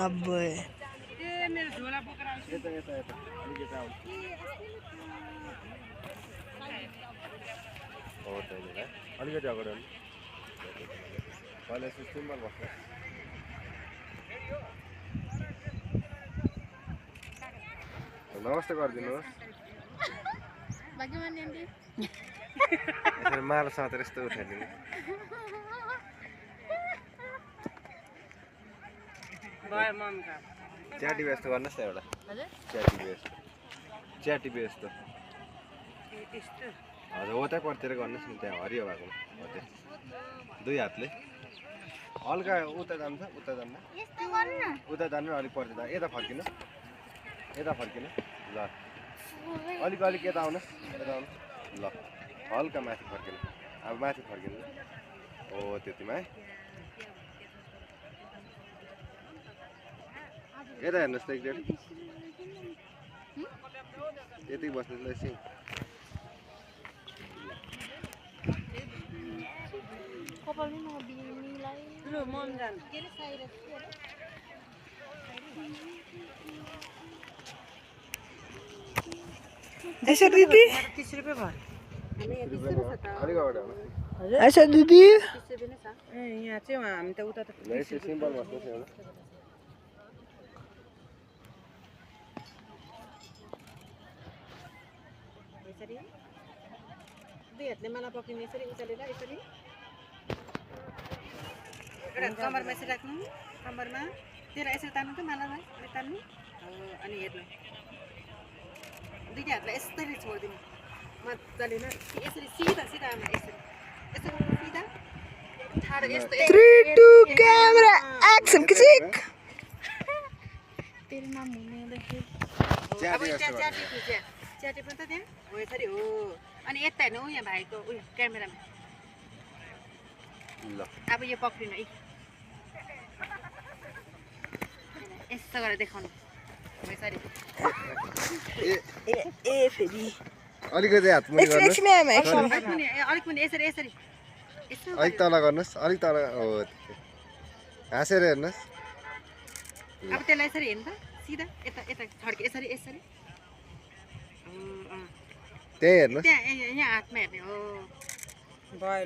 अब्बे अलिकति अगाडि पहिला सिस्टममा बस्छ नमस्ते गरिदिनुहोस् यसरी माला साथेर यस्तो उठाइदिनु च्याटी व्यस्त गर्नुहोस् न एउटा च्याटी व्यस्त हजुर उतै पर्तिर गर्नुहोस् न त्यहाँ हरियो भएको दुई हातले हल्का उता जान्छ उता जानु अलिक पर्छ यता फर्किनु ल अलिक यता आउनुहोस् ल हल्का माथि फर्किनु अब माथि फर्किनु हो त्यतिमा है यता हेर्नुहोस् त एकचोटि यति बस्नुहोस् ल एकछिन ऐसा दीदी 30 रुपये भर ऐसा दीदी यहाँ चाहिँ हामी त उता त सिम्पल बस्नुहोस् एउटा यसरी दुई हातले माला पक्रिने यसरी उचालेर यसरी एउटा कम्मरमा यसरी राख्नु कम्मरमा त्यसलाई यसरी तान्नु त मालालाई तान्नु अनि हेर्नु दुईटा हातलाई यसरी छोडिदिनु मजाले यसरी सिधा आमा यसरी सिधा ठाडो यस्तो 3 2 क्यामेरा एक्सन किसिक तेरो नाम हुँदैन च्याटी पनि त त्यहाँ हो यसरी हो अनि यता हेर्नु यहाँ भाइको उयो क्यामेरामा अब यो पक्रिनु है यस्तो गरेर देखाउनु यसरी ए फेरि अलिकति हात मुनि गर्नुहोस् अलिक पनि यसरी अलिक तल गर्नुहोस् अलिक तल हो हाँसेर हेर्नुहोस् अब त्यसलाई यसरी हेर्नु त सिधा यता छड्के यसरी त्यही हेर्नुहोस् त्यहाँ यहाँ हातमा हेर्ने हो भयो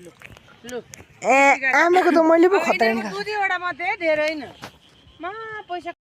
लु ए आमाको त मैले पो खतरा नि दुईवटा मात्रै धेरै न पैसा